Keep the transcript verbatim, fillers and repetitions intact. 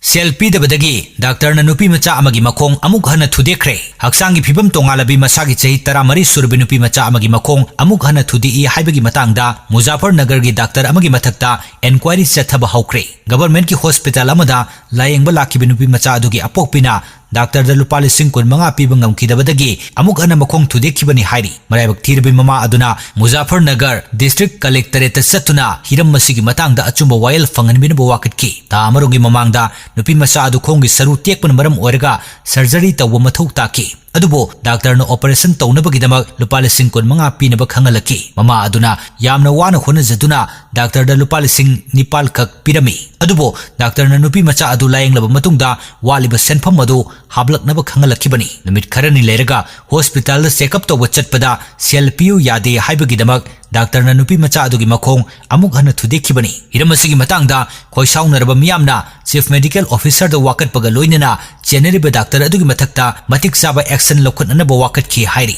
ꯁꯦꯜ ꯄꯤꯗꯕꯗꯒꯤ ꯗꯥꯛꯇꯔꯅ ꯅꯨꯄꯤ ꯃꯆꯥ ꯑꯃꯒꯤ ꯃꯈꯣꯡ ꯑꯃꯨꯛ ꯍꯟꯅ ꯊꯨꯗꯦꯛꯈ꯭ꯔꯦ꯫ ꯍꯛꯆꯥꯡꯒꯤ ꯐꯤꯕꯝ ꯇꯣꯉꯥꯜꯂꯕꯤ ꯃꯁꯥꯒꯤ ꯆꯍꯤ ꯇꯔꯥꯃꯔꯤ ꯁꯨꯔꯕꯤ ꯅꯨꯄꯤ ꯃꯆꯥ ꯑꯃꯒꯤ ꯃꯈꯣꯡ ꯑꯃꯨꯛ ꯍꯟꯅ ꯊꯨꯗꯦꯛꯏ ꯍꯥꯏꯕꯒꯤ ꯃꯇꯥꯡꯗ ꯃꯨꯖꯥꯐꯔꯅꯒꯔꯒꯤ ꯗꯥꯛꯇꯔ ꯑꯃꯒꯤ ꯃꯊꯛꯇ ꯏꯟꯀ꯭ꯋꯥꯏꯔꯤ ꯆꯠꯊꯕ ꯍꯧꯈ꯭ꯔꯦ꯫ ꯒꯚꯔꯟꯃꯦꯟꯠꯀꯤ ꯍꯣꯁꯄꯤꯇꯥꯜ ꯑꯃꯗ ꯂꯥꯌꯦꯡꯕ ꯂꯥꯛꯈꯤꯕ ꯅꯨꯄꯤ ꯃꯆꯥ ꯑꯗꯨꯒꯤ ꯑꯄꯣꯛꯄꯤꯅ ꯗꯥꯛꯇꯔꯗ ꯂꯨꯄꯥ ꯂꯤꯁꯤꯡ ꯀꯨꯟ ꯃꯉꯥ ꯄꯤꯕ ꯉꯝꯈꯤꯗꯕꯗꯒꯤ ꯑꯃꯨꯛ ꯍꯟꯅ ꯃꯈꯣꯡ ꯊꯨꯗꯦꯛꯈꯤꯕꯅꯤ ꯍꯥꯏꯔꯤ꯫ ꯃꯔꯥꯏꯕꯛ ꯊꯤꯔꯕꯤ ꯃꯃꯥ ꯑꯗꯨꯅ ꯃꯨꯖꯥꯐꯔꯅꯒꯔ ꯗꯤꯁꯇ꯭ꯔꯤꯛ ꯀꯂꯦꯛꯇꯔꯦꯠꯇ ꯆꯠꯇꯨꯅ ꯍꯤꯔꯝ ꯑꯁꯤꯒꯤ ꯃꯇꯥꯡꯗ ꯑꯆꯨꯝꯕ ꯋꯥꯌꯦꯜ ꯐꯪꯍꯟꯕꯤꯅꯕ ꯋꯥꯀꯠꯈꯤ꯫ ꯊꯥ ꯑꯃꯔꯣꯝꯒꯤ ꯃꯃꯥꯡꯗ ꯅꯨꯄꯤ ꯃꯆꯥ ꯑꯗꯨ ꯈꯣꯡꯒꯤ ꯁꯔꯨ ꯇꯦꯛꯄꯅ ꯃꯔꯝ ꯑꯣꯏꯔꯒ ꯁꯔꯖꯔꯤ ꯇꯧꯕ ꯃꯊꯧ ꯇꯥꯈꯤ꯫ ꯑꯗꯨꯕꯨ ꯗꯥꯛꯇꯔꯅ ꯑꯣꯄꯔꯦꯁꯟ ꯇꯧꯅꯕꯒꯤꯗꯃꯛ ꯂꯨꯄꯥ ꯂꯤꯁꯤꯡ ꯀꯨꯟ ꯃꯉꯥ ꯄꯤꯅꯕ ꯈꯪꯍꯜꯂꯛꯈꯤ꯫ ꯃꯃꯥ ꯑꯗꯨꯅ ꯌꯥꯝꯅ ꯋꯥꯅ ꯍꯣꯠꯅꯖꯗꯨꯅ ꯗꯥꯛꯇꯔꯗ ꯂꯨꯄꯥ ꯂꯤꯁꯤꯡ ꯅꯤꯄꯥꯜ ꯈꯛ ꯄꯤꯔꯝꯃꯤ꯫ ꯑꯗꯨꯕꯨ ꯗꯥꯛꯇꯔꯅ ꯅꯨꯄꯤ ꯃꯆꯥ ꯑꯗꯨ ꯂꯥꯌꯦꯡꯂꯕ ꯃꯇꯨꯡꯗ ꯋꯥꯠꯂꯤꯕ ꯁꯦꯟꯐꯝ ꯑꯗꯨ ꯍꯥꯞꯂꯛꯅꯕ ꯈꯪꯍꯜꯂꯛꯈꯤꯕꯅꯤ꯫ ꯅꯨꯃꯤꯠ ꯈꯔꯅꯤ ꯂꯩꯔꯒ ꯍꯣꯁꯄꯤꯇꯥꯜꯗ ꯆꯦꯛꯑꯞ ꯇꯧꯕ ꯆꯠꯄꯗ ꯁꯦꯜ ꯄꯤꯌꯨ ꯌꯥꯗꯦ ꯍꯥꯏꯕꯒꯤꯗꯃꯛ ꯗꯥꯛꯇꯔꯅ ꯅꯨꯄꯤ ꯃꯆꯥ ꯑꯗꯨꯒꯤ ꯃꯈꯣꯡ ꯑꯃꯨꯛ ꯍꯟꯅ ꯊꯨꯗꯦꯛꯈꯤꯕꯅꯤ꯫ ꯍꯤꯔꯝ ꯑꯁꯤꯒꯤ ꯃꯇꯥꯡꯗ ꯈꯣꯏꯁꯥꯎꯅꯔꯕ ꯃꯤꯌꯥꯝꯅ ꯆꯤꯐ ꯃꯦꯗꯤꯀꯦꯜ ꯑꯣꯐꯤꯁꯔꯗ ꯋꯥꯀꯠꯄꯒ ꯂꯣꯏꯅꯅ ꯆꯦꯟꯅꯔꯤꯕ ꯗꯥꯛꯇꯔ ꯑꯗꯨꯒꯤ ꯃꯊꯛꯇ ꯃꯇꯤꯛ ꯆꯥꯕ ꯑꯦꯛꯁꯟ ꯂꯧꯈꯠꯅꯅꯕ ꯋꯥꯀꯠꯈꯤ ꯍꯥꯏꯔꯤ꯫